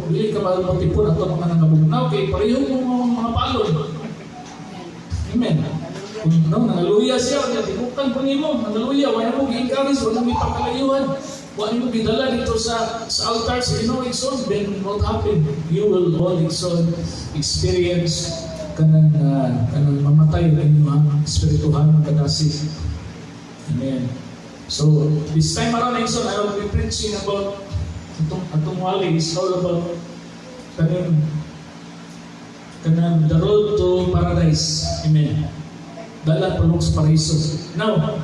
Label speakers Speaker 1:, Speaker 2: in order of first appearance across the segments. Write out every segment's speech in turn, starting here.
Speaker 1: Dili ka matipon ato mga nangabugnaw kay pareho mo mga palon. Amen. Kung no, nangaluya siya, kaya tibukan pa nimo, nangaluya, wala mo gi-encourage, wala mo ipakalayuhan, wala mo gidala dito sa altar sa Ginoo, igsoon, then what happened? You will all, igsoon, experience kanang mamatay ang inyong espirituhan kadasig. Amen. So, this time around, igsoon, I will be preaching about atong wali is all about kanang the road to paradise. Amen. Dalan padung sa paraiso. Now,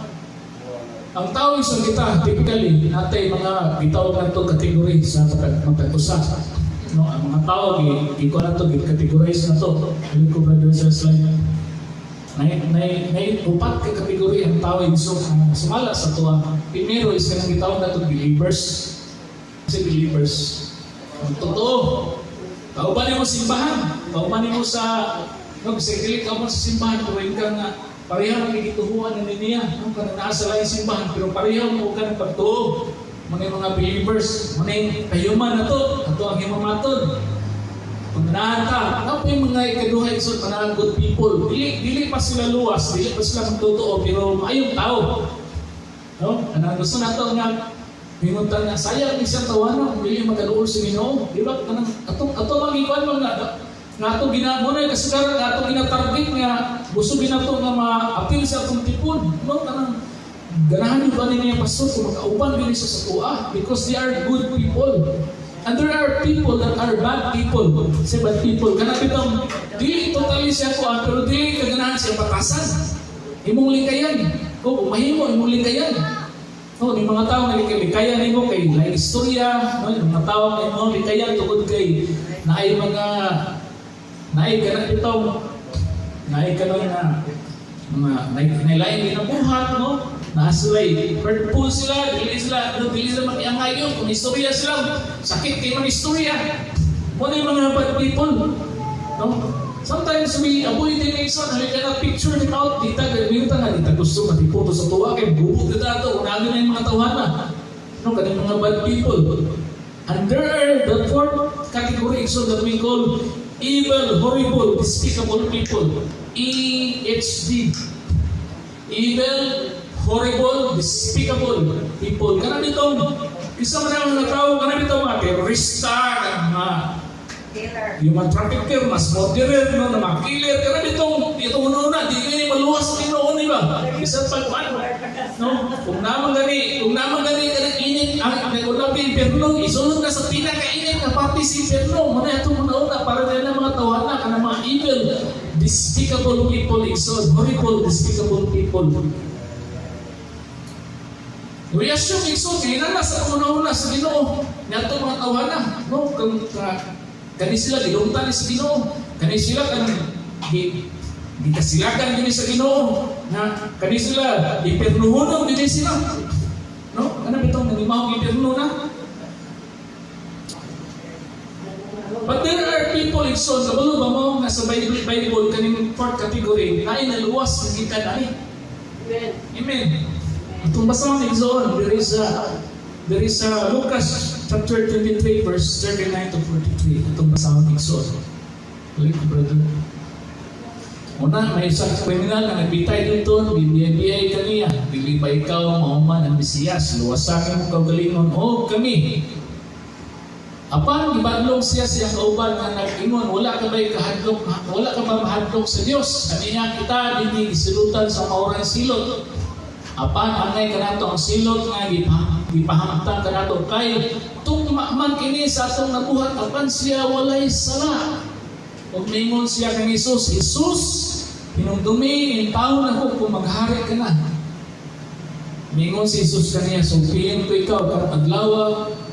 Speaker 1: ang tao isang kita, typically, natay mga gitawag nato category sa matag usa. No, ang mga tao gi gi ko nato gi categorize nato. Dili ko, brother, sa slide. Nay upat ka kategory ang tao, igsoon, ang sumala sa tuwa. Primero is kanang gitawag nato believers. Kasi believers. Ang totoo. Kauban nimo simbahan, kauban nimo sa, no, bisag dili ka mo sa simbahan, pero ka nga pareha man gituhuan ni niya, no, kanang naa sa laing simbahan pero pareha mo ka ng pagtuo. Mga believers, mga kayuman na to, ato ang himamatod. Pag ka, ano po yung mga ikaduha, igsoon, panahan good people. Dili pa sila luwas, dili pa sila magtotoo, pero maayong tao. No? Ano gusto nato nga minguntan nga sayang ni siyang tawanan kung dili magkaduol sa Ginoo. Di ba? Kanang ato magikuan man nga nga ato gina mo na kasagaran nga ato gina-target nga gusto ginato nga ma-appeal sa atong tipon. No, kanang ganahan yung ba niya, pastor, kung makauban gini siya sa tuwa because they are good people. And there are people that are bad people. Say bad people. Kanang bitong dili totally siya kuan pero dili kaganahan siya batasan. Imong likayan. Kung mahimo imong likayan. No, ni mga tao nga likayan nimo kay laing istorya, no, yung mga tao nga imong likayan tungod kay naay mga naay kanang bitong naay kanang nga mga naay laing ginabuhat, no? Naa sila hurtful sila, dili sila, no, dili sila makiangayon kung istorya sila, sakit kay mga istorya. Mo na yung mga bad people, no? Sometimes we avoid the nation, we cannot picture them out. Dita, minta nga, dita gusto matiputo sa tuwa, kay bubog na ato, unagin na yung mga tawhana. No, kaning mga bad people. And there are the fourth category, so that we call evil, horrible, despicable people. EHD. Evil, horrible, despicable people. Kana bitong, isa man ang mga tao, kana bitong mga terorista, kanang mga
Speaker 2: Killer.
Speaker 1: human trafficker, mas murderer, no, na mga killer, kana bitong, itong una, di kini maluwas sa Ginoo, di ba? Bisan pag ano, no? Kung naman gani kanang init, ang nag-unang impyerno, isulod na sa pinakainit nga parte sa impyerno. Muna itong una-una para nila mga tawhana kanang mga evil, despicable people, igsoon, horrible, despicable people. We assume, igsoon, kaya na sa una-una sa Ginoo, niadto mga tawhana, no? Kung kani sila gilungtan ni sa Ginoo, kani sila kanang gikasilakan gini sa Ginoo, na kani sila impiernohonon gini sila. No? Ano bitong nangimahog impierno na? But there are people, igsoon, kabalo ba mo nga sa Bible kaning fourth category na naluwas ng gikan ani.
Speaker 2: Amen.
Speaker 1: Amen. Itong basahon, igsoon, there is a Lucas chapter 23 verse 39 to 43. Itong basahon, igsoon. Ulit, brother. Una, may isang kriminal na nagbitay dito, bibiyay kaniya. Dili ba ikaw mao man ang Mesiyas? Luwasa ka mo kaugalingon o kami. Apan gibadlong siya sa iyang kauban nga nag-ingon, wala ka ba'y kahadlok, wala ka ba mahadlok sa Dios? Aniya kita dinhi gisilutan sa maurang silot. Apan angay kanato ang silot nga gipahamtang kanato kay tugma man kini sa atong nabuhat, apan siya walay sala. Ug mingon siya kang Hesus, "Jesus, hinumdumi intawon ako kung maghari ka na." Mingon si Jesus kaniya, "Sultihin ko ikaw karong adlaw,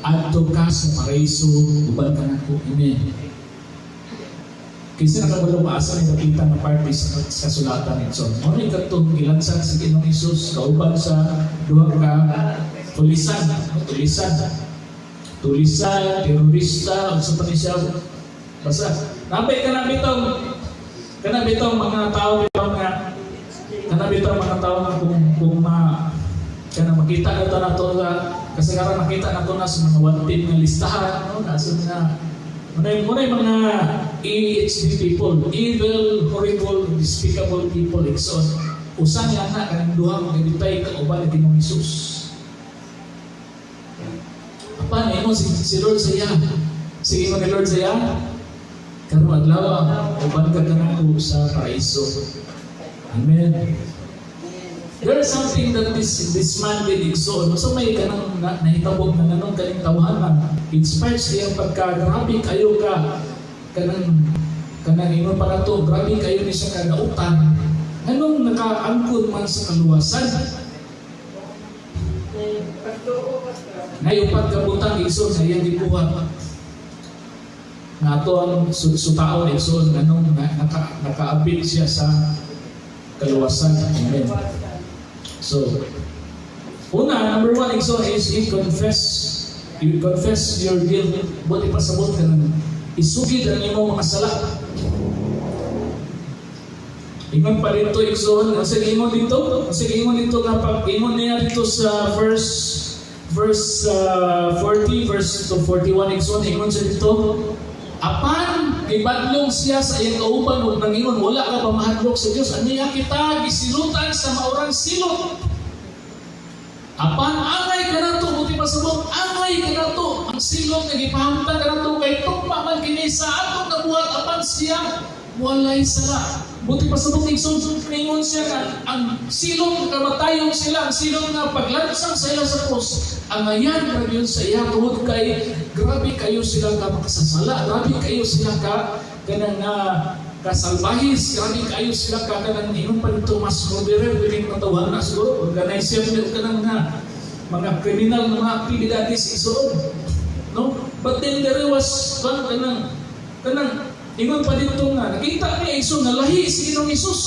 Speaker 1: adto ka sa paraiso uban kanako." Amen. Kinsa nakabalo maasa ni nakita nga parte sa kasulatan ito? Mao ni katong gilansang sa Ginoong Hesus kauban sa duha ka tulisan, no, tulisan. Tulisan, terorista, unsa pa ni siya. Basta nabay kana bitong mga tao bitaw nga kana bitong mga tao nga kung ma kana makita na to nato sa kasagaran, makita nato na sa mga wanted nga listahan, no, nasa mga Muna yung mga EHD people, evil, horrible, despicable people, igsoon. Usa niya na kanang duha mga kauban ni Ginoong Hesus. Apan ingon si Lord sa iya. Sige, ingon ni Lord sa iya, "Karong adlaw uban ka kanako sa paraiso." Amen. There is something that this man did, igsoon. So may kanang nahitabo na nganong kaning tawhana inspired sa iyang pagka grabe kayo ka kanang ingon pa nato, grabe kayo ni siya kadautan, nganong nakaangkon man sa kaluwasan.
Speaker 2: Pagtuo, Pastor.
Speaker 1: Ngayon pagkabutang, igsoon, sa iyang gibuhat nga ato ang sutaon, igsoon, nganong nakaabit siya sa kaluwasan. Amen. So, una, number one, igsoon, is you confess. You confess your guilt. Buot ipasabot ka ng isugid ang imong mga sala. Ingon pa dito, igsoon, ang sige ingon dito nga pag ingon niya dito sa verse 40 verse to 41, igsoon, ingon siya dito, apan gibadlong siya sa iyang kauban ug nangingon, "Wala ka ba mahadlok sa Dios? Aniya kita gisilutan sa maurang silot. Apan angay kanato," buot pasabot, "angay kanato ang silot nga gipahamtang kanato kay tugma man kini sa atong nabuhat, apan siya walay sala." Buot pasabot, igsoon, ningon siya nga ang silot nga kamatayon sila, ang silot nga paglansang sa ila sa krus, angayan ra gyud sa iya tungod kay grabe kayo sila ka makasasala, grabe kayo sila ka kanang kasalbahis, grabe kayo sila ka kanang ingon pa dito mas murderer, pwede matawahan na siguro, organizer nila kanang nga mga kriminal nga mga aktibidades, igsoon. No? But then there was kanang ingon pa dito nga nakita niya, igsoon, nga lahi si Ginoong Hesus.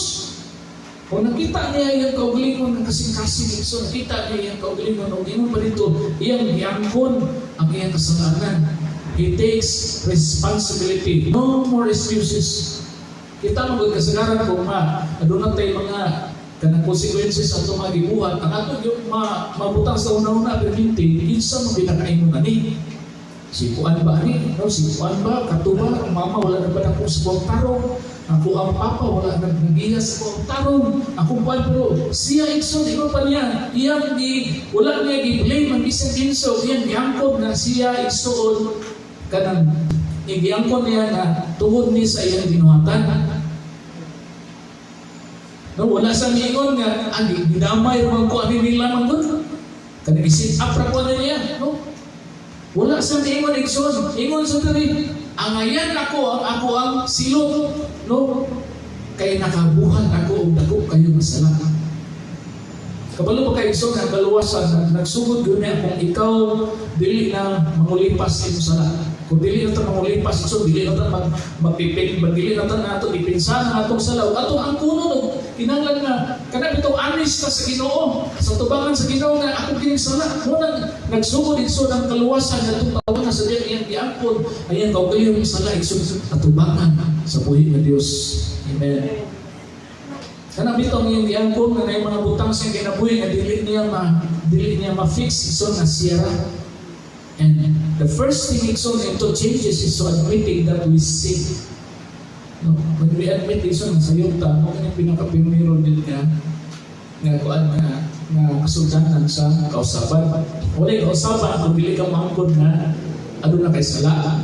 Speaker 1: Kung nakita niya iyang kaugalingon ng kasing-kasing, igsoon, nakita niya iyang kaugalingon, ug ingon pa dito, iyang giangkon ang iyang kasalanan. He takes responsibility. No more excuses. Kita mo kasagaran kung aduna tay mga kanang consequences sa atong mga gibuhat, ang ato yung mabutang sa una-una perminti, kinsa man ginakaingon ani? Si kuan ba ani? No, si kuan ba? Kato ba? Ang mama wala na ba na sa buong tarong? Ako ang papa wala na nagiya sa buong tarong. Ako kuan, pero siya, igsoon, ingon pa niya, iyang gi wala niya gi-blame ang bisan kinsa, iyang giangkon na siya, igsoon, kanang igiangkon niya na tungod ni sa iyang ginuhatan. No, wala sa miingon nga ang gidamay man ko ani nila man gud. Kanang i-set up ra ko ani niya, no? Wala sa miingon, igsoon. Ingon sa diri, "Angayan ako ang ako ang silot, no? Kay nakabuhat ako og dako kayo masala." Kabalo ba kay, igsoon, ang kaluwasan nagsugod gyud niya kung ikaw dili na mangulipas sa imong sala. Kung dili na ta mangulipas, igsoon, dili na ta magpipin, dili na ta nato ipinsan ang atong sala ug atong angkunon og kinahanglan nga kana bitong honest ta sa Ginoo, sa tubangan sa Ginoo nga ako kining sala. Mo nang nagsugod, igsoon, ang kaluwasan ngadtong tawo na sa diyang iyang giangkon ang iyang kaugalingong sala, igsoon, atubangan sa buhi nga Dios. Amen. Kana bitong iyang giangkon nga naay mga butang sa iyang kinabuhi nga dili niya ma-fix, igsoon, nga siya ra. And the first thing, igsoon, into changes is to admitting that we sin. No? When we admit, igsoon, sa yuta, mo kini pinaka-primero din nga kuan nga kasugdanan sa kausaban. Walay kausaban kung dili ka moangkon nga aduna kay sala.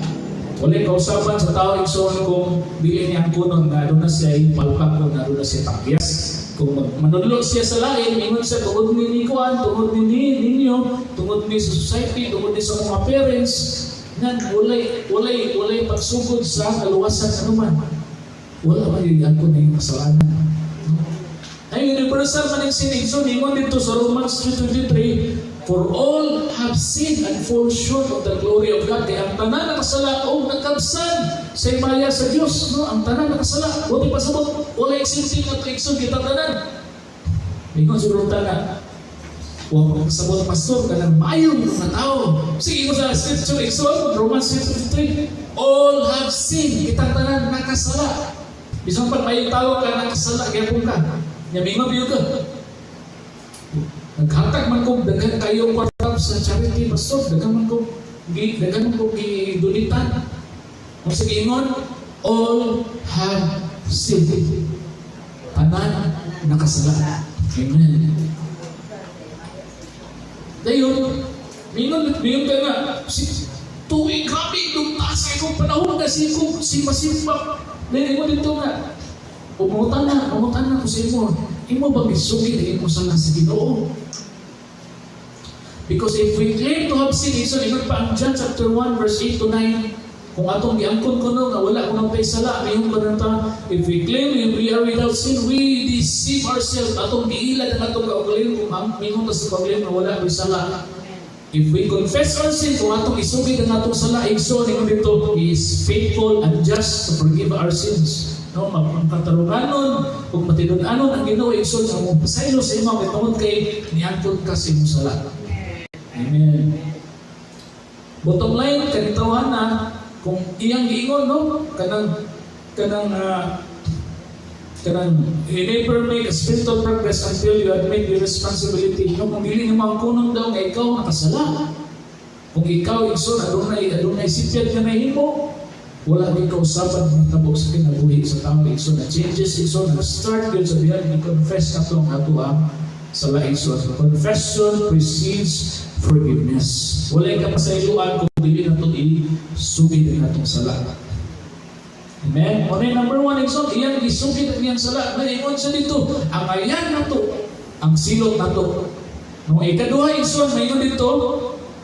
Speaker 1: Walay kausaban sa tao, igsoon, kung dili niya angkonon nga aduna siya palpak o nga aduna siya takyas. Kung manudlo siya sa lain, ingon siya tungod ni kuan, tungod ni ninyo, tungod ni sa society, tungod ni sa mga parents, nga walay pagsugod sa kaluwasan anuman. Wala man yung angkon na yung kasalanan. No? Ay universal man ang sin, igsoon, ingon dito sa Romans 3:23, "For all have sinned and fall short of the glory of God." Kaya ang tanan nakasala o nagkabsan sa himaya sa Dios, no? Ang tanan nakasala. Buot pasabot, wala exempting at igsoon, kita tanan. Ingon siguro tanan. Wa ko kasabot, pastor, kanang maayong mga tao. Sige mo sa scripture, igsoon, Romans 3:23, "All have sinned." Kitang tanan nakasala. Bisan pa maayong tao ka, nakasala gyapon ka. Nya mingon biyo ka. "Naghatag man ko daghan kayo kwarta sa charity, pastor, daghan man ko gi donitan." Kung sige ingon, all have sinned. Tanan nakasala. Amen. Dayon, mingon, mingon ka nga, si tuig, grabe, lugtas kay kong panahon kasi kung si masimba. Dahil mo dito nga, umutan na ko sa imo, imo bang isugid ang imong sala sa Ginoo? Because if we claim to have sin, iso, ingon pa ang John chapter 1 verse 8 to 9, kung atong giangkon kuno nga wala kuno tay sala, mayon ko ta, if we claim we are without sin, we deceive ourselves. Atong giilad ang atong kaugalingon kung ang mingon ta sa kaugalingon nga wala koy sala. If we confess our sin, kung atong isugid ang atong sala, igsoon, ingon dito, He is faithful and just to forgive our sins. No, makatarunganon, ug matinud-anon ang Ginoo, igsoon, nga mo pasaylo sa imo kay tungod kay niangkon ka sa imong sala. Amen. Bottom line, kanitawan na kung iyang giingon, no, kanang you never make a spiritual progress until you admit your responsibility. No, kung dili nimo angkonon daw nga ikaw nakasala. Kung ikaw, igsoon, adunay sipyad nga nahimo, wala di kausaban mahitabo sa kinabuhi sa tao, igsoon. Na changes, igsoon, nag-start yun sa biyag ni-confess na to ang ato ang sala, igsoon. So, confession precedes forgiveness. Wala ka pasayloan kung dili na ito isugid ang atong sala. Amen? Mao na number one, igsoon, iyang isugid ang iyang sala. Maingon siya dito, ang ayan na to, ang silot na to. No, ikaduha, igsoon, maingon dito,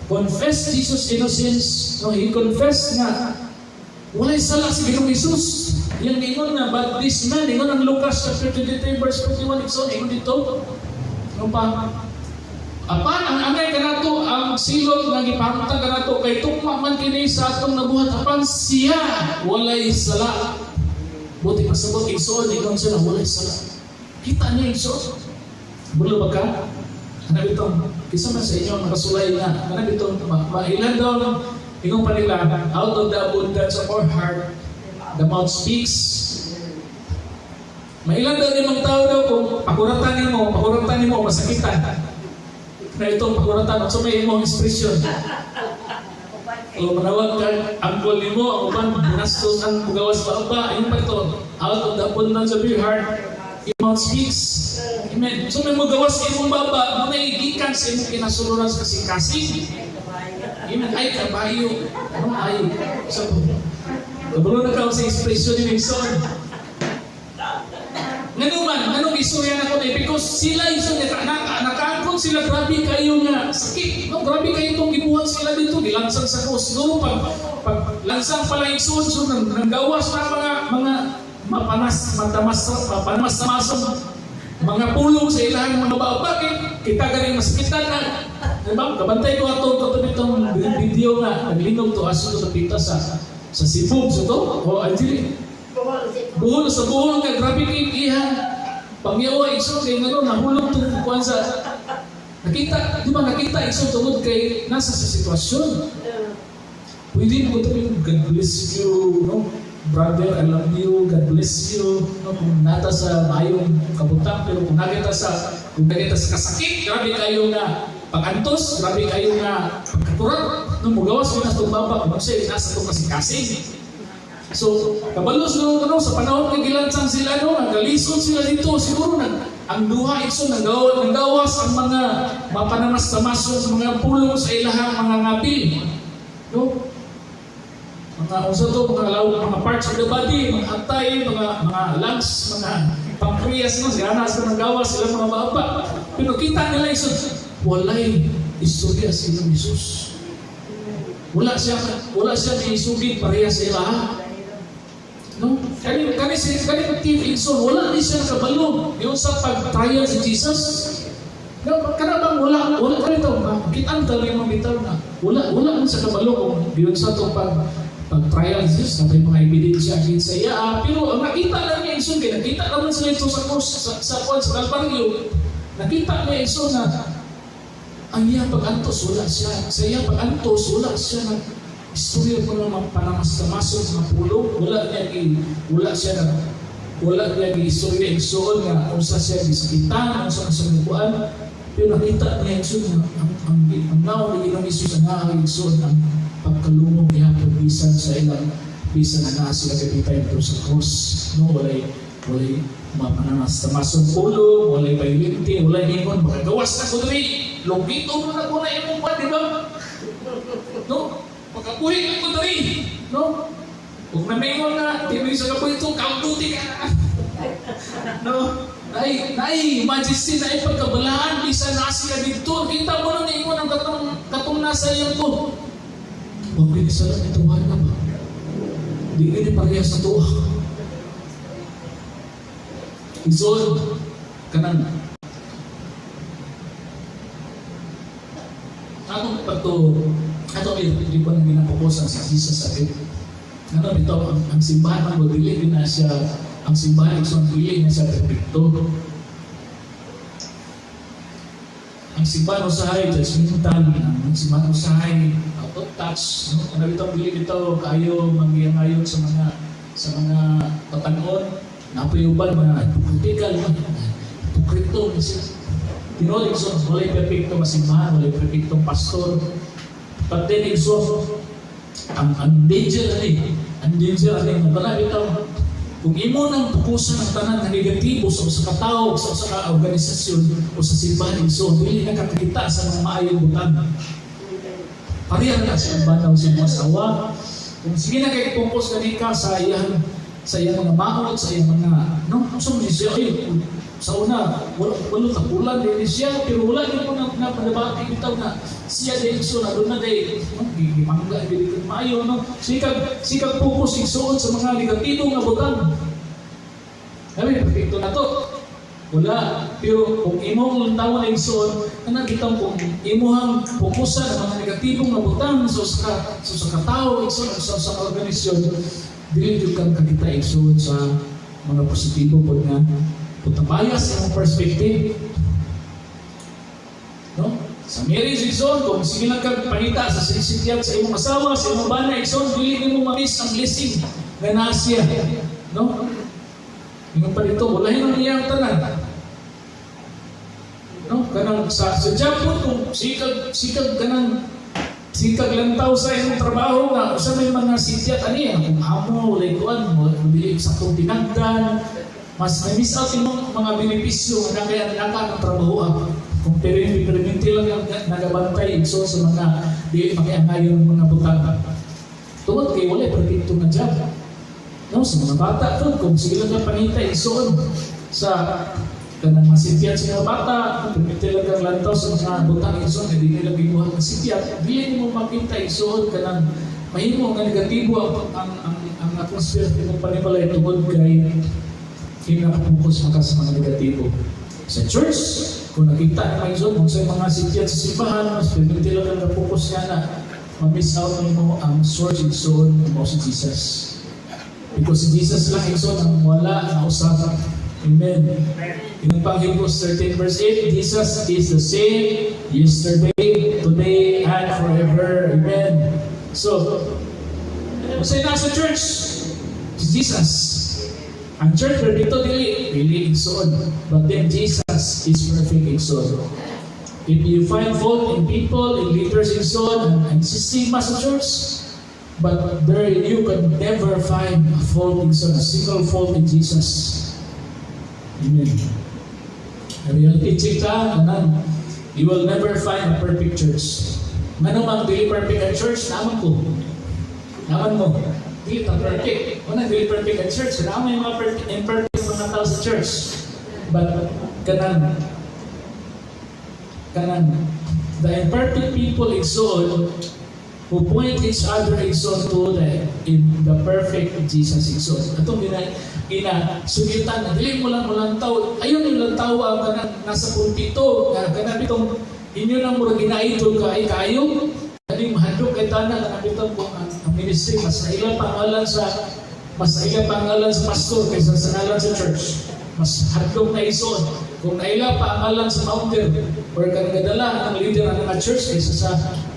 Speaker 1: confess Jesus' innocence. No, he confessed nga, walay sala si Ginoong Jesus. Iyang ingon nga, but this man, ingon ang Lucas chapter 23 verse 41, igsoon, ingon dito, no pa, apan ang angay kanato ang silot nga gipahamtang kanato kay tugma man kini sa atong nabuhat, apan siya walay sala. Buti pasabot, igsoon, ingon sila walay sala. Kita niya, igsoon. Bulo ba ka? Ano bitong kisa man sa inyo ang nakasulay nga ano bitong mailan daw ingon pa nila, out of the abundance of our heart the mouth speaks. Mailan daw nimong tao daw kung pakuratan nimo masakitan na itong pakuratan, unsa may imong ekspresyon? O manawag ka uncle nimo, ang uban binastos ang mugawas pa ba, ayun pa ito, out of the abundance of your heart your mouth speaks. Amen. So may mugawas imong baba mo na gikan sa imong kinasuluran sa kasing-kasing. Amen. Ay kabayo, ano ay so kabalo na ka sa ekspresyon ni Minson. Ngano man, nganong istorya na ko na because sila iso nakaangkon sila, grabe kayo nga sakit. No, grabe kayo itong gibuhat sila dito, gilansang sa krus. Siguro pag lansang pala igsoon, so nang nanggawas na mga mapanas matamas mapanas masong mga pulong sa ilang mga baba kay kita ganing masakitan na. Diba? Kabantay ko ato to itong video nga naglinog to aso to sa pita sa Cebu sa to o actually Bohol, sa Bohol nga grabe kay iha pangyawa, igsoon, kay ngano nahulog tong kuan sa nakita, di ba nakita, igsoon, tungod kay nasa sa sitwasyon. Pwede mo ito yung "God bless you, no, brother, I love you, God bless you," no, kung nata sa maayong kabutang. Pero kung nakita sa kasakit, grabe kayo nga pagantos, grabe kayo nga pagkakurat, no, mugawas mo na sa baba kung siya nasa itong kasing-kasing. So, kabalo siguro no, sa panahon nga gilansang sila, no, nagalisod sila dito, siguro nag ang duha, igsoon, nanggawas ang mga mapanamas-tamasong mga pulong sa ilahang mga ngabi. No? Mga unsa to, mga law, mga parts of the body, mga atay, mga lungs, mga pancreas, no, sigana sa nanggawas sila mga baba. Pero kita nila, igsoon, walay istorya sa Ginoong Jesus. Wala siya niisugid pareha sa ila. No? Kani kani si kani thief, igsoon, wala ni siya nakabalo yung sa pag-trial si Jesus. No, kana bang wala kanito kitan ta yung mga bitaw na wala man sa kabalo kung yun sa to pag trial si Jesus na may mga ebidensya against sa iya. Ah, pero ang nakita lang niya, igsoon, kay nakita naman sila ito sa cross sa kwan sa Kalbaryo, nakita niya, igsoon, na ang iyang pag-antos, wala siya sa iyang pag-antos, wala siya nag istorya ko ng mga panamas-tamasong mga pulong, wala niya gi istorya, igsoon, nga unsa siya gisakitan, unsa sa kuan. Pero nakita niya, igsoon, nga ang nawong ni Ginoong Hesus ang naa, igsoon, ang pagkalumog gihapon bisan sa ilang Bisan na naa sila kapitay dito sa cross, no? Walay mapananas tamasong ulo, walay violente, walay ingon, "Makagawas na ko diri, lugito mo na ko na imong pa," di ba? No? "Makabuhi na ko diri," no? Kung namingon na, di mo sa kabuhi ito, kalduti ka na. No? Nay, nay, majesty, nay pagkabalaan, bisan na sila dito. Kita mo nang ingon ang katong nasa iyang ko. Huwag din sa lang ito, na ba? Di gini pareha sa tuwa. Igsoon, kanang atong pagto ato di ba nang ginapokusan si Jesus sa atin. Ano bitaw ang simbahan man dili na siya, ang simbahan, igsoon, dili na siya perpekto. Ang simbahan usahay judgmental, ang simbahan usahay out of touch, no? Ano bitaw, dili bitaw kayo manggiyangayon sa mga batan-on, napoy uban mga hypocritical man. Hipokrito man sila. Tinuod, igsoon, walay perpekto nga simbahan, walay perpektong pastor. But then, igsoon, ang danger ani nga bala bitaw kung imo nang pukusan ang tanan nga negatibo sa usa ka tawo, sa usa ka organisasyon o sa simbahan, igsoon, dili na kakakita sa mga maayong butang. Pareha na sa banaw sa imong asawa. Kung sige na kay focus ka sa iyang mga maot, sa iyang mga, no, unsa man siya ay sa una wala tapulan din siya, pero wala gyud mo na panabati bitaw na siya dahil so na doon na dahil, no, gipangga dili ka maayo, no, sikag focus, igsuon, sa mga negatibo nga butang. Sabi, perfecto na to. Wala. Pero kung imong lantawan, igsoon, kana bitaw kung imuhang fokusan ang mga negatibo nga butang sa katao, igsoon, sa organisasyon, dili jud kang kakita, igsoon, sa mga positibo pod nga butang, bias imong perspective. No? Sa marriage, igsoon, kung sige lang kag pangita sa sinisitiyat sa imong asawa, sa imong bana, igsoon, dili nimo ma-miss ang blessing nga naa siya. No? Ingon pa dito, wala ang iyang tanan. No? Kanang sa job po, kung sikag kanang sikag lantaw sa imong trabaho nga usa may mga sityat ani kung amo walay kuan mo dili saktong tinagdan, mas may miss out imong mga benepisyo nga kaya naka ang trabaho ah. Kung permanente lang ang nagabantay, igsoon, sa mga di makiangayon mga butang tungod kay walay perpekto nga job, no? Sa mga bata to, kung sige lang ka pangita, igsoon, sa kanang masityat sa mga bata, permite lang kang lantaw sa mga butang, igsoon, nga di nila gibuhat ng sityat, dili mo makita, igsoon, kanang mahimo nga negatibo ang atmosphere sa imong panimalay tungod kay hinakapokus maka sa mga negatibo. Sa church, kung nakita na mga igsoon, kung sa mga sityat sa simbahan, mas permite lang kang kapokus nga na ma-miss out nimo ang source, igsoon, mo si Jesus. Because si Jesus lang, igsoon, ang wala na usab. Amen. Ingon pang Hebrews 13 verse 8, Jesus is the same yesterday, today, and forever. Amen. So, kung nasa church, si Jesus. Ang church, pero dito dili, dili, igsoon. But then Jesus is perfect, igsoon. If you find fault in people, in leaders, igsoon, and sistema sa church, but there you can never find a fault, igsoon, a single fault in Jesus. Amen. A reality check ta, kanan, you will never find a perfect church. Ngano mang dili perfect ang church, naman ko. Naman mo. Dili ta perfect. Una, dili perfect ang church. Naman yung mga perfect, imperfect mga tao sa church. But kanang the imperfect people, igsoon, who point each other, igsoon, to the in the perfect Jesus, igsoon. Atong gina sugitan na dili mo lang mulantaw. Ayun yung lantaw ang kanang nasa pulpito nga kanang bitong inyo nang murag gina-idol ka ay kayo. Kani mahadlok kay tanan kanang bitong kung ang ministry mas naila pangalan sa pastor kaysa sa ngalan sa church. Mas hadlok na, igsoon. Kung naila pa ang ngalan sa founder or kanang gadala ng leader ng mga church kaysa sa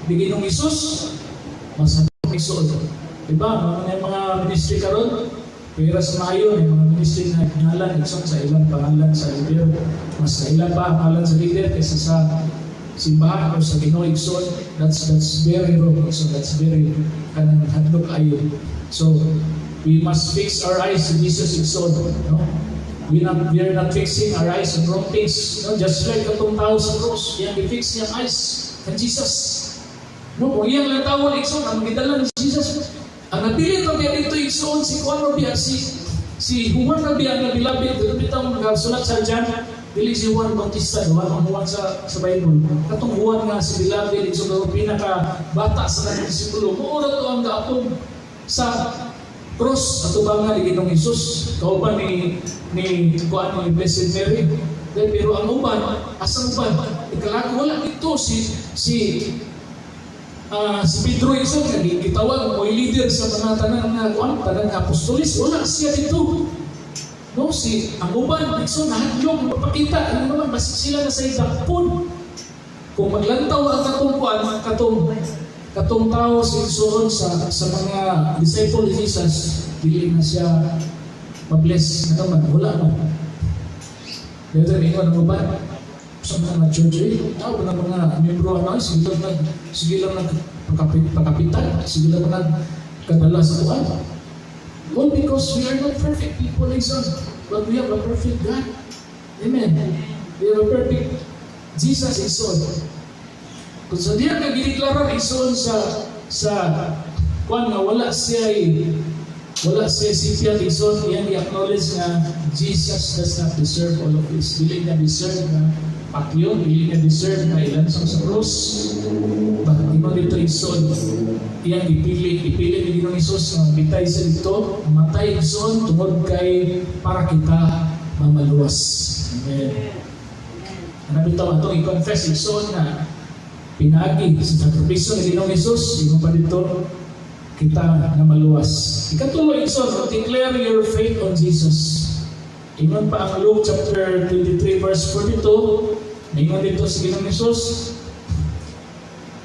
Speaker 1: Ginoong Hesus, mas hadlok, igsoon. Diba? Mga ministry karon, pero sa maayo, yung mga ministry na ngalan, igsoon, sa ilang pangalan sa leader. Mas naila pa ang ngalan sa leader kaysa sa simbahan o sa Ginoo, igsoon. That's very wrong, igsoon. That's very kanang hadlok ayo. So, we must fix our eyes to Jesus, igsoon. No? We are not fixing our eyes on wrong things. No? Just like katong tao sa cross, iyang i-fix iyang eyes kay Jesus. No, kung iyang lang tawon, igsoon, ang gidala ni Jesus. Ang nabilin pa biya dito, igsoon, si Juan biya, si Juan na biya nga beloved, dito bitaw nagasulat sa John, dili si Juan Bautista, Juan ang Juan sa Bible. Katong Juan nga si beloved, igsoon, ang pinaka bata sa kanang disipulo, mao ra to ang gaapong sa cross atubangan ni Ginoong Hesus kauban ni kuan, ni Blessed Mary. Then, pero ang uban, asang uban ikalako, wala dito. Si Pedro, igsoon, nga gitawag mo leader sa mga tanan nga kuan, tanan nga apostolis, wala siya dito, no? Si ang uban, igsoon, nahadlok mapakita. Ano naman, basta sila na sa dakpon kung maglantaw ang katong kuan, katong tao sa igsoon sa mga disciple ni Jesus, dili na siya mabless na naman, wala man. Dito, ingon ang uban sa mga church, eh, tao ba ng mga miyembro, ano, sige lang nag pagkapitan, sige lang nagkadala sa kuan. Well, because we are not perfect people, igsoon, but we have a perfect God. Amen. We have a perfect Jesus, igsoon. Kung sa diya nga gideklarar, igsoon, sa kuan nga wala siya sipyat, igsoon, iyang i-acknowledge nga Jesus does not deserve all of this. Dili niya deserve nga patyon, dili niya deserve nga ilansang sa cross. But ingon dito, igsoon, iyang ipili ni Ginoong Hesus nga bitay sa dito, mamatay, igsoon, tungod kay para kita mamaluwas. Amen. Ano bitaw atong i-confess, igsoon, nga pinagi sa sakripisyo ni Ginoong Hesus, ingon pa dito, kita nga maluwas. Ikatulo, igsoon, declare your faith on Jesus. Ingon pa ang Luke chapter 23 verse 42, ingon dito si Ginoong Hesus,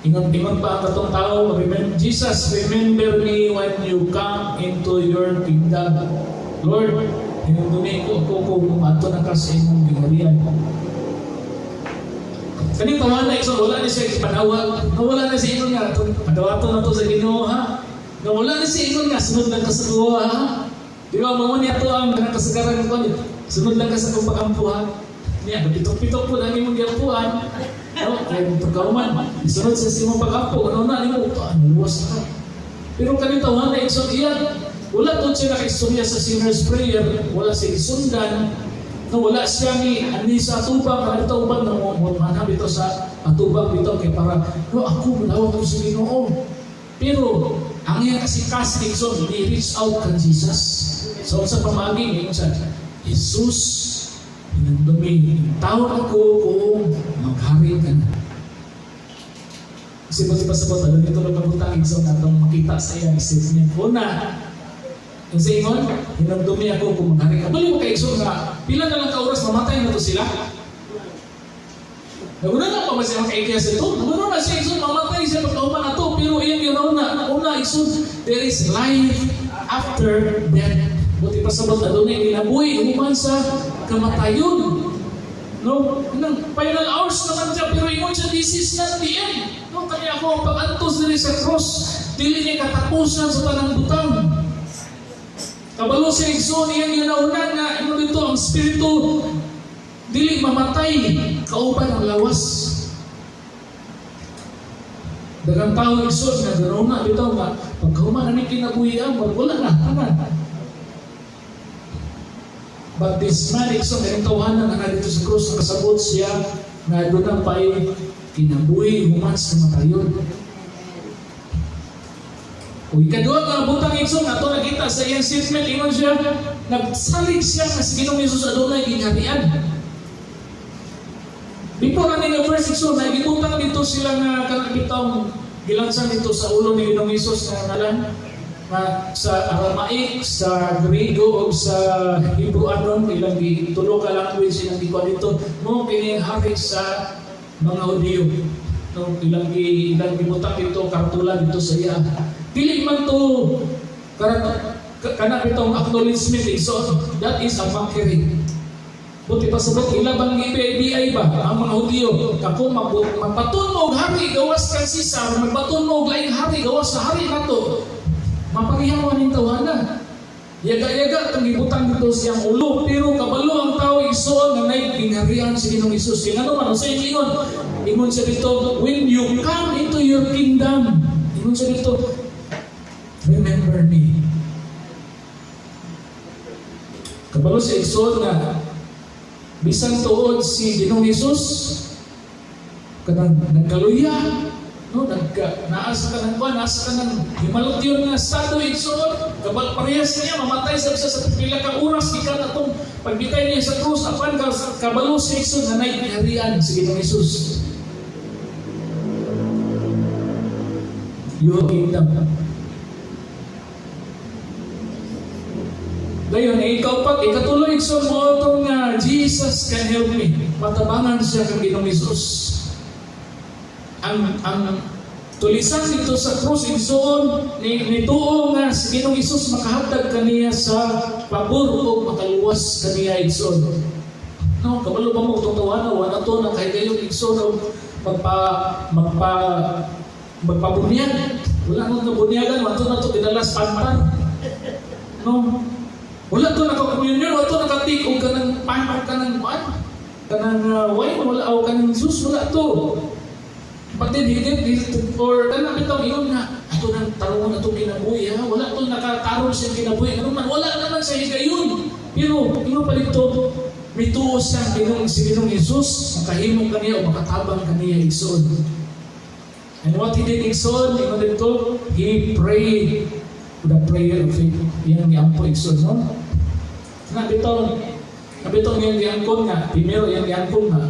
Speaker 1: ingon pa ang katong tao, "Remember, Jesus, remember me when you come into your kingdom." Lord, hinumdumi ko ako kung ato na ka sa imong gingharian. Kaning tawana, igsoon, wala ni siya panawag. Wala na siya ingon nga, padawato na to sa Ginoo, ha. Wala na siya ingon nga, "Sunod lang ka sa kuha, ha." Di ba, mao niya to ang kanang kasagaran ng kuan. "Sunod lang ka sa kong pagampo, ha." Niya, pitok-pitok po ang imong giampuan. No, kaya pagkauman, isunod sa imong pagampo, ano na nimo, ah, naluwas ka. Pero kaning tawana, igsoon, iyan, wala to siya nakaistorya sa sinner's prayer, wala siya isundan, no, wala siya ni ani sa atubang, kana bitaw uban na mo manhab ito sa atubang bitaw kay para no ako mulawat ko sa Ginoo. Pero ang iyang kasikas, igsoon, ni reach out kan Jesus. So sa pamagi ingon siya, "Jesus, hinumdumi tawag ako kung maghari ka na." Kasi mo pasabot, ano dito lang kabutang, igsoon, atong makita sa iyang statement. Una, yung sa ingon, "Hinumdumi ako kung maghari ka." Bali mo kay, igsoon, nga, pila na lang ka oras, mamatay na to sila. Naguna na pa ba siya makaikya sa ito? Naguna na siya, igsoon, mamatay siya pagkauman na to. Pero iyang ginauna, una, igsoon, there is life after death. Buti pasabot, adunay kinabuhi human sa kamatayon. No, nang final hours naman siya, pero ingon siya, "This is not the end." No, kani ako ang pag-antos diri sa cross, dili niya katapusan sa tanang butang. Kabalo siya, igsoon, iyang ginauna nga ingon dito ang spirito dili mamatay kauban ang lawas. Daghang tao, igsoon, nga ganauna bitaw nga pagkahuman ani kinabuhi, wala na tanan. But this man, igsoon, kanyang tawanan nga dito sa krus, nakasabot siya nga doon ang pay kinabuhi human sa kamatayon. O ikaduha nga butang, igsoon, ato nakita sa iyang statement, ingon siya, nagsalig siya nga si Ginoong Hesus adunay gingharian. Before ani nga verse, igsoon, nagibutang dito sila nga kanang bitawng gilansan dito sa ulo ni Ginoong Hesus nga ngalan nga sa Aramaic, sa Griego o sa Hebrew anon, ilang gitulo ka language ilang gikuha dito mo, "Kini ang hari sa mga Hudiyo." No, ilang gibutang dito kartula dito sa iya. Dili man to kana bitong acknowledgement, igsoon, that is a mockery. Buti pa sabot, ila bang BI ba ang mga Hudiyo kako magbaton mo og hari gawas kang Cesar, magbaton mo og laing hari gawas sa hari nato. Maparihawan ning tawhana. Yaga-yaga kang gibutang dito siyang ulo, pero kabalo ang tao, igsoon, nga nay gingharian si Ginoong Hesus. Kaya ngano man sa ingon? Ingon siya dito, "When you come into your kingdom," ingon siya dito, "remember me." Kabalo siya, igsoon, nga bisan tuod si Ginoong Hesus kanang nagkaluya, no, nagka naa sa kanang kuan, naa sa kanang himalutyon nga estado, igsoon. Kabal parehas niya mamatay sa pila ka oras gikan atong pagbitay niya sa krus, apan kabalo si igsoon nga nay gingharian si Ginoong Hesus. Your kingdom. Dayon, eh, ikaw pag ikatulo, igsoon, mo itong nga Jesus can help me. Matabangan siya kang Ginoong Hesus. Ang tulisan dito sa krus, igsoon, ni nituo nga si Ginoong Hesus makahatag kaniya sa pabor o makaluwas kaniya, igsoon. No, kabalo ba mo itong tawana, wala to na kahigayon, igsoon, o magpa magpa magpabunyag. Wala nang nabunyagan, wala to na to gidala sa panpan. No. Wala to naka-communion, wala to nakatik og kanang pan o kanang kuan. Kanang wine, wala o kanang juice, wala to. But then he did this, or kanang bitaw ingon nga ato nang tarungon atong kinabuhi, ha, wala to nakatarong siyang kinabuhi. Ano man, wala naman sa higayon. Pero ingon pa dito, mituo siya Ginoong si Ginoong Hesus makahimo kaniya o makatabang kaniya, igsoon. And what he did, igsoon, ingon dito, he prayed the prayer of faith. Iyang giampo, igsoon, no? Na bitaw, na bitaw iyang giangkon nga, primero iyang giangkon nga,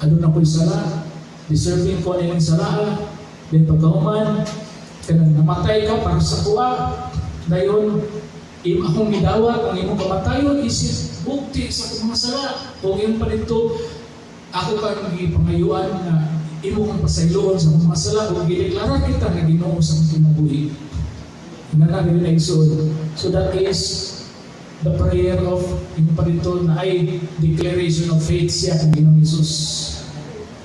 Speaker 1: aduna ko'y sala, deserving ko nining sala, then pagkahuman, kanang namatay ka para sa kuha, dayon, im akong gidawat ang imong kamatayon isip bukti sa akong mga sala. Kung iyong pa dito, ako kang gipangayuan nga imo kang pasayloon sa akong mga sala ug gideklara kita nga Ginoo sa akong kinabuhi. Inana rin na, igsoon. So that is the prayer of yung pa dito na ay declaration of faith siya kang Ginoong Hesus.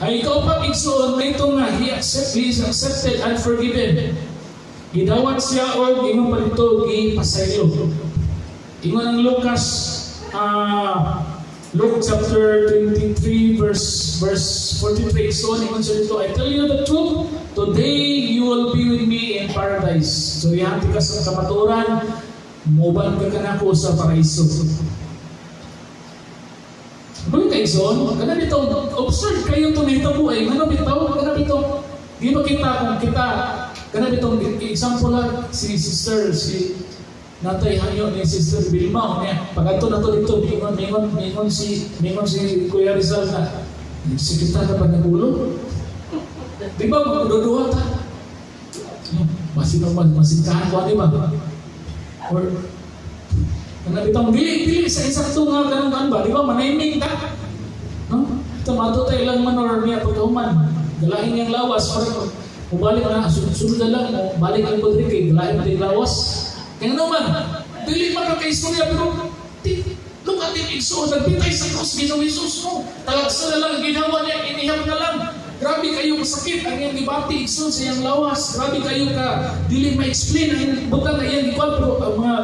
Speaker 1: Ay ikaw pa, igsoon, may ito nga he is accepted and forgiven. Gidawat siya o ingon pa dito gipasaylo. Ingon ang Lucas Luke chapter 23 verse 43. So ingon siya dito, "I tell you the truth, today you will be with me in paradise." So ihanti ka sa kamatuoran, muban ka kanako sa paraiso. Muli kay igsoon, kana bitaw absurd kayo to nahitabo ay ngano bitaw kana bitaw di ba kita kung kita kana bitaw example lang si sister si natay hanyo ni Sister Vilma niya pag adto nato dito, mingon mingon mingon si Kuya Rizal na sikita ka ba ng ulo, di ba magduduha ta, masin naman masingkahan ko ani ba or kana bitang dili dili sa insakto nga kanang kan ba, di ba manahimik ta, no? Tomato tayo lang man or niya pagkahuman galahin niyang lawas para mubalik na sunod na lang mo balik ang kodri kay galahin na lawas. Kaya naman dili man ka kay istorya, pero look at it, igsoon, nagbitay sa krus Ginoong Hesus mo, talagsa na lang ang ginawa niya, inihap na lang. Grabe kayo masakit ang iyang gibati, igsoon, sa iyang lawas. Grabe kayo ka dili ma-explain ang butang na iyang gikuan, pero ang mga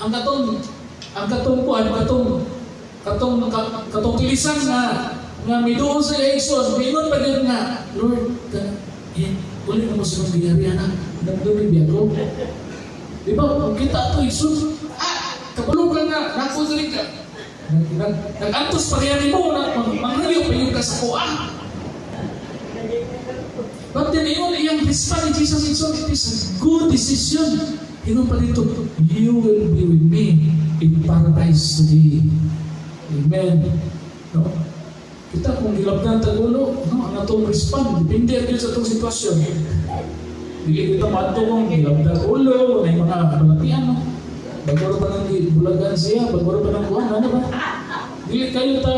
Speaker 1: ang katong kuan katong katong katong tulisan nga nga miduol sa iya, igsoon, mingon pa gyud nga, "Lord, kana eh, uli na mo sa imong gingharian ha, nagdumi biya ko." Di ba kung kita to, igsoon, kabalo ka nga nako diri ka nag, nag, nag-antos pa kaya nimo na manghayo pa yun ka sa kuan. But then ingon iyang response ni Jesus, igsoon, it is a good decision. Ingon pa dito, "You will be with me in paradise today." Amen. No? Kita kung gilabdan tagulo, no, ang atong respond, depende rin sa atong sitwasyon. Dili kita maadto kung gilabdan ulo, may mga balatian, no? Bago pa nang bulagan siya, bago pa nang kuhan, ano ba? Dili kayo ta,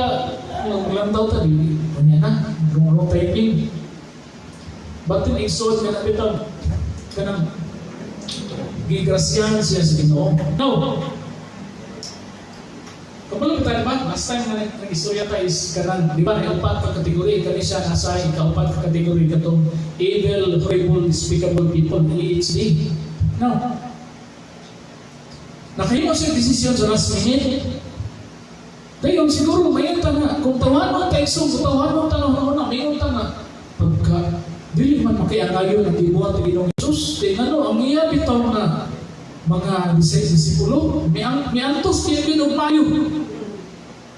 Speaker 1: maglantaw ta, dili, kanya na, wrong, wrong typing. But then igsoon ka na bitaw, kanang gigrasyahan siya sa Ginoo. No. Kabalo kita, di ba? Last time na nag-istorya ta is kanang, di ba, may upat ka kategory, kani siya nasa ikaupat ka kategory, katong evil, horrible, despicable people, EHD. No. Nakahimo siya desisyon sa last minute. Dayon siguro mayon ta nga kung tawanon ta, igsoon, kung tawanon ta na mayon ta nga pagka dili man makiangayon ang gibuhat ni Ginoong Jesus kay ngano ang iya bitaw nga mga disipulo miantos kay og mayo.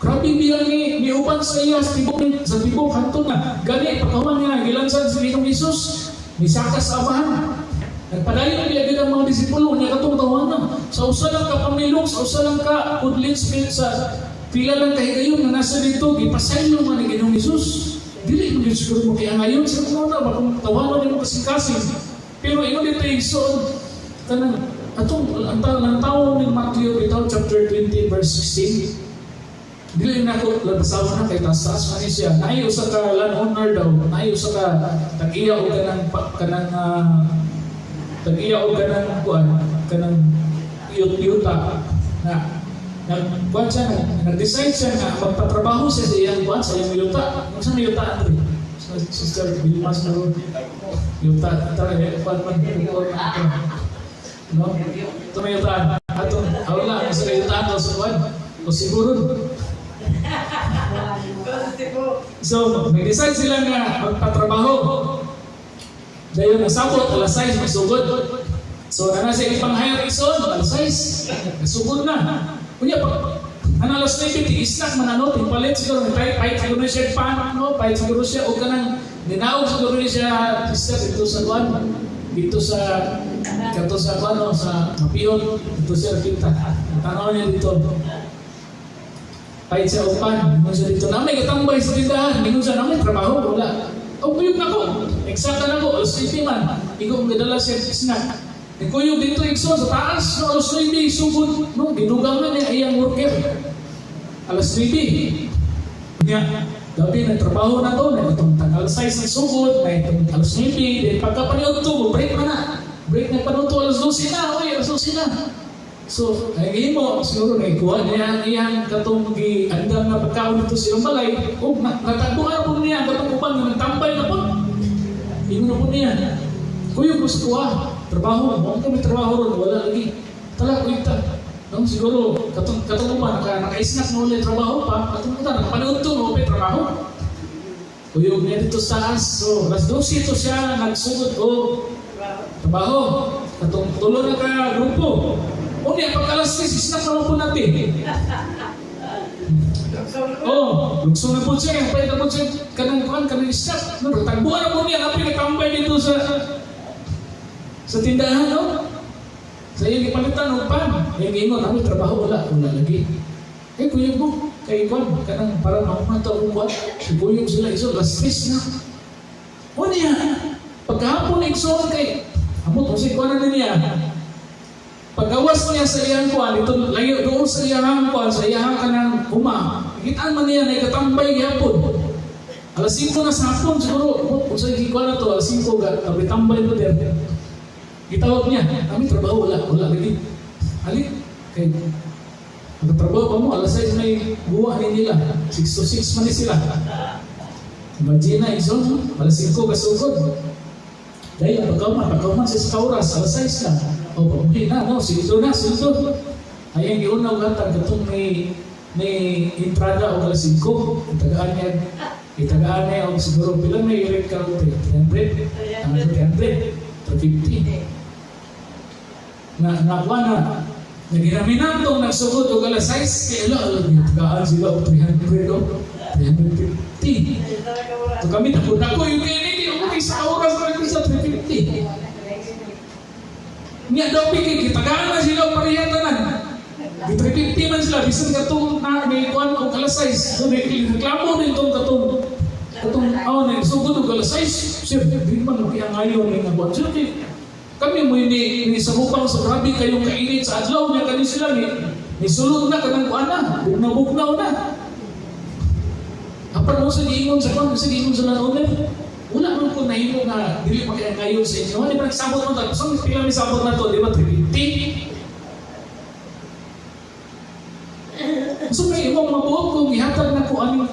Speaker 1: Grabe biya ni miuban sa iya sa tibok hantod na gani pagkahuman nga gilansan si Ginoong Jesus, misaka sa Amahan. Nagpadayon biya gid ang mga disipulo niya katong tawana. Sa usa lang ka pamilok, sa usa lang ka kudlit sa pila lang kahigayon nga nasa dito, gipasaylo man ni Ginoong Jesus. Dili mo gyud siguro mo kiangayon sa mga ba kung tawanon nimo kasing-kasing. Pero ingon dito, igsoon, kanang atong ang tao ni Matthew bitaw chapter 20 verse 16. Dili na ko labasawon na kay taas man ni siya. Naay usa ka landowner daw, naay usa ka tag-iya og kanang tag-iya og kanang kuan, kanang yuta na nag kuan siya, nag-decide siya nga magpatrabaho siya sa iyang kuan, sa iyang yuta. Unsa na yuta, Andre? Sister Vilmas na ron. Yuta, tara eh, kuan man kuan no? Ito may yutaan. Atong wala, sa yutaan daw sa kuan. O siguro. So, nag-decide sila nga magpatrabaho. Dayon nasabot, alas 6, masugod. So, na siya ipang-hire, igsoon, alas 6. Nasugod na. Kunya, pag ano alas 9, ti-snack man ano, timpalit siguro, pahit siguro siya pan, no? Pahit siguro siya, o kanang ninaog siguro siya, sister, dito sa kuan, dito sa, kato sa kuan, no, sa Mapion, dito siya kita. Tanaw niya dito. Pahit siya upan, ningon siya dito, na may katambay sa tindahan, ningon siya, na may trabaho, wala. O, kuyog na ko, nagsaka na ko, alas 9 man, ikaw ang gadala siya snack. Nagkuyog dito, igsoon, sa taas, no, alas 9, sugod, no, gidugang na niya iyang worker. Alas 9. Nya, gabi nagtrabaho na to, na itong alas 6 ng sugod, na itong alas 9, then pagka paniudto, break na na. Break na panuto, alas 12 na, oy, alas 12 na. So, ay mo, siguro naikuha niya ang iyang katong gi-andam nga pagkaon dito sa iyang balay, o natagbuan po niya ang katong uban nga nagtambay na po. Ingon na po niya, "Kuyog ko sa kuha, trabaho, mo kami trabaho ron, wala lagi. Tala, kuyog ta." No, siguro, katong uban, naka-snack na ulit trabaho pa, katong uban, nakapaniudto na ulit trabaho. Kuyog niya dito sa taas. So, alas 12 ito siya nagsugod o trabaho. Katong tulo na ka grupo. Unya, pag alas 3, snack naman po natin. Oh, lugso na po siya. Pwede na po siya kanang kuan, kanang snack. No, tagbuan na po niya. Kapi nagtambay dito sa tindahan, no? Sa iyang ipalitan og pan. Iyang ingon, "Ako trabaho wala, wala lagi." Eh, kuyog mo, kay kuan, kanang para mahuman to akong kuan. Kuyog sila iso, alas 3 na. O niya, pagkahapon igsoon kay, amot, kung si kuan na niya, paggawas niya sa iyang kuan, ito layo doon sa iyang kuan, sa iyang kanang huma, kitaan man niya na ikatambay gihapon. Alas 5 na sa hapon, siguro, kung sa kuan na to, alas 5, ga, tambay mo der. Gitawag niya, "Kami trabaho, wala, wala lagi." "Ali, kay nagtrabaho pa mo, alas 6 may buwa ni nila. 6 to 6 man ni sila." Imagine na, igsoon, alas 5 kasugod. Dahil pagkauman siya sa oras, alas 6 na. O, pamuhi na, no? Sildo na, sildo. Ay, ang giuna og hatag, katong may entrada og alas 5. Itagaan niya og siguro, pila may rate ka 300? Ang 300, 350. Na nakuha na, naghinaminan tong nagsugod og alas 6, kay ala, ala, tagaan sila og 300 o 350. So kami takot ako yung kay hindi ako kay sa oras na sa 350. Nya daw kay gitagaan na sila og pareha tanan. Di 350 man sila bisan katong na may kuan og alas 6. So reklamo din tong katong oh nagsugod og alas 6. "Sir, di man makiangayon ni nga buwan. Sir, kay kami mo hindi ni sa hupang sa grabe kayong kainit sa adlaw niya kani sila ni sulod na kanang kuan na, bugnaw-bugnaw na." Apan mo sa giingon sa kuan, sa giingon sa landowner, "Wala man ko nahimo nga dili makiangayon sa inyo. Di ba nagsabot mo to? So pila may sabot na to, di ba 350?" So may imong mabuot kung ihatag na ko ang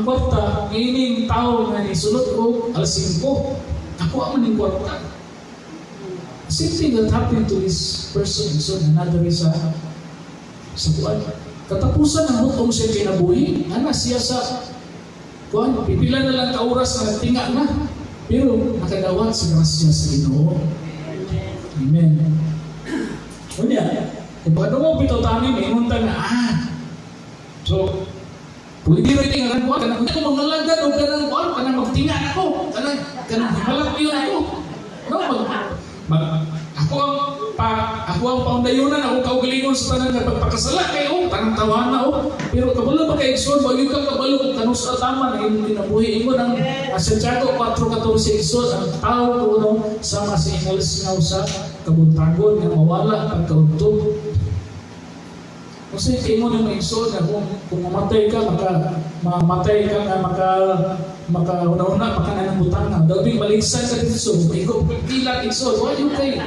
Speaker 1: kwarta ining tao nga nisulod ko alas 5. Ako ang maning kwarta. Same thing that happened to this person. So another is sa Sa kuan. Katapusan ng hutong siya kinabuhi, ana siya sa kuan, pipila na lang ka oras na nagtinga na. Pero nakadawat sa grasya sa Ginoo. Amen. Unya, kung pagkadungog bitaw tani, may ta nga, so, pwede rin tingaran ko, kanang ko mangalagad o kanang kuan, kanang magtinga ako, kanang himalak yun ako. No, mag, mag, ako ang pa, ako ang paundayunan, ako kaugalingon sa tanan nga pagpakasala kayo, tanang tawahan na oh. Pero kabalo ba kay igsoon, wag ka kabalo kung kanus tama na imong kinabuhi. Ingon ang Santiago 4:14, igsoon, ang tao kuno sama sa ingalsingaw sa kabuntagon nga mawala pagkaudto. Kasi kay mo na igsoon nga kung mamatay ka, mamatay ka nga maka una-una pa ka na ng butang nga. Dawig maligsan ka dito, so ikaw kilat, igsoon, wala yung kay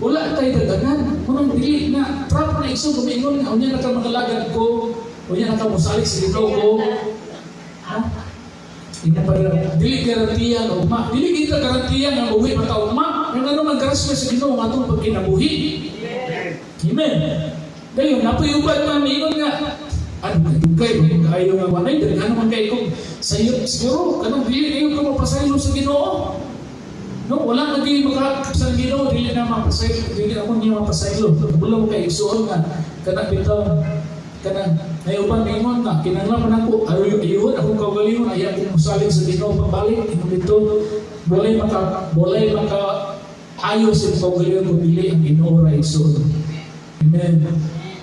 Speaker 1: wala kay daganan. Munang dili na trap na, igsoon, kumingon nga unya na ka magalagad ko, unya na ka mosalig sa Ginoo ko. Ha? Ina pa rin, dili garantiya nga ugma. Dili kita garantiya nga uwi mata ugma. Yung ano man grasya sa Ginoo nga atong pagkinabuhi. Amen. Dayon, napoy uban man miingon nga, ano dugay man kaayo nga walay daghan man kay kung sayo siguro kanang dili kayo ka mapasaylo sa Ginoo. No, wala na di maka sa Ginoo, dili na mapasaylo, dili ako niya mapasaylo. Kabalo mo kay igsuon nga kana bitaw kanang nay uban miingon nga kinahanglan man ako ayo ayuhon akong kaugalingon, ayaw akong mosalig sa Ginoo pabalik. Ingon dito, walay maka ayo sa kaugalingon kung dili ang Ginoo ra, igsuon. Amen.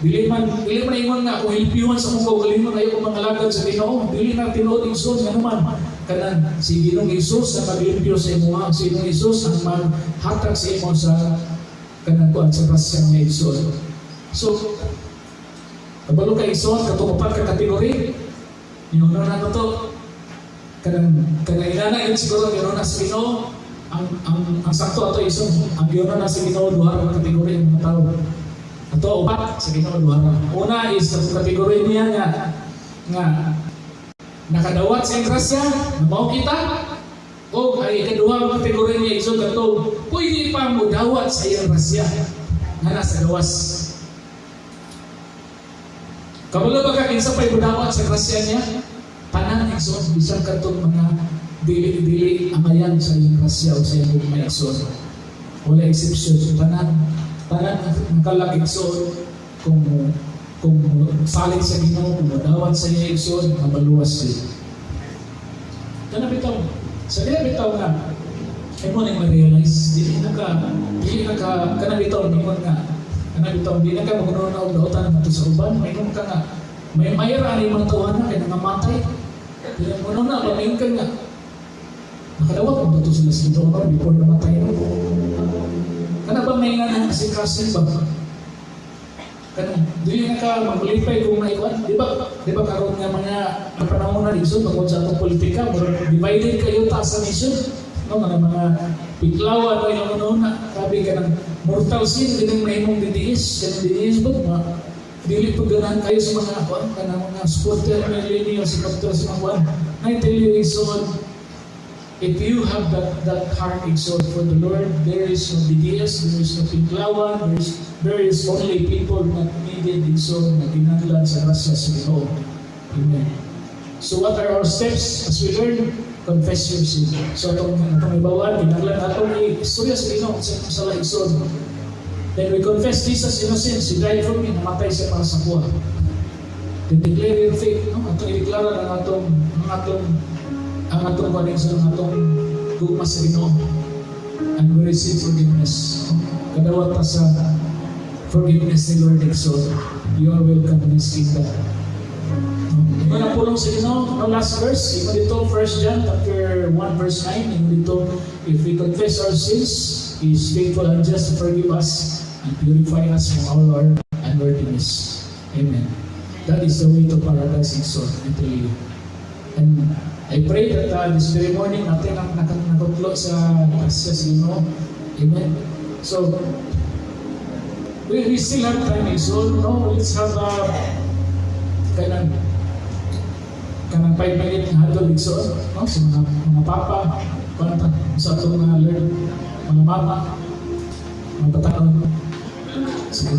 Speaker 1: Dili man ingon nga kung hilpiyuhan sa akong kaugalingon, ayaw ko mangalagad sa Ginoo. Dili na tinuod, igsoon, nga naman kanang si Ginoong Hesus ang maglimpyo sa imo, si Ginoong Hesus ang maghatag sa imo sa kanang kuan sa grasya nga igsoon. So, kabalo ka, igsoon, katong upat ka kategory. Yung una na to, kanang inana yun siguro yung una sa Ginoo, ang sakto ato igsoon, ang yun na sa Ginoo duha ka kategory ang mga tao. Ato upat sa Ginoo duha ra. Una is katong kategory niya nga nakadawat sa grasya, mao kita. O ay ikaduha kategory niya, igsoon, kato pwede pa mo dawat sa iyang grasya nga nasa gawas. Kabalo ba ka kinsa pa'y mudawat sa grasya niya? Tanan, igsoon, bisan katong mga dili-dili amayan sa iyang grasya o sa iyang gugma, igsoon. Wala exception. Tanan ang kalag, igsoon, kung salig sa Ginoo, kung madawat sa iya, igsoon, mabaluwas din. Kana bitaw, sa diya bitaw nga, ay mo nang ma-realize, dili na ka, kana bitaw, ningon nga, kana bitaw, dili na ka maguno na og dautan nga sa uban, maingon ka nga, may mayra ani mga tawana kay nangamatay. Dili mo na, ba ka nga, nakadawat mo to sila sa Ginoo before namatay mo. Kana ba may nga kasi cousin ba? Kanang dili na ka maglipay kung naikuan, di ba? Di ba karon nga mga panahon na dito tungkol sa atong politika, murag divided kayo ta sa nation. No, mga Pinklawan o ilang una, sabi ka ng mortal sin kining mahimong DDS, kanang DDS ba mga dili pa ganahan kayo sa mga kuan kanang mga supporter ni Leni o supporter sa mga kuan. I tell you, igsoon, if you have that heart, igsoon, for the Lord, there is no DDS, there is no Pinklawan, there is only people that needed, igsoon, na kinahanglan sa grasya sa Ginoo. Amen. So what are our steps as we learn? Confess your sin. So atong ibawan, kinahanglan atong istorya sa Ginoo sa sala, igsoon. Then we confess Jesus innocence. He died for me. Namatay siya para sa kuha. Then declare your faith. No? Atong ideklara ang atong kuha sa ang atong gugma sa Ginoo. And we receive forgiveness. No? Kadawat ta sa forgiveness ni Lord igsoon. You are welcome in His kingdom. No? Ingon ang pulong sa Ginoo, no, last verse, ingon dito 1 John chapter 1 verse 9, ingon dito, if we confess our sins, He is faithful and just to forgive us and purify us from all our unworthiness. Amen. That is the way to paradise, igsoon, I tell you. And I pray that this very morning natin ang nakutlo sa grasya sa Ginoo. Amen. So, we still have time, igsoon, no? Let's have a kanang 5 minute nga huddle, igsoon, no? Sa mga papa, kwanta sa atong mga learn, mga mama, mga bataon. Sige.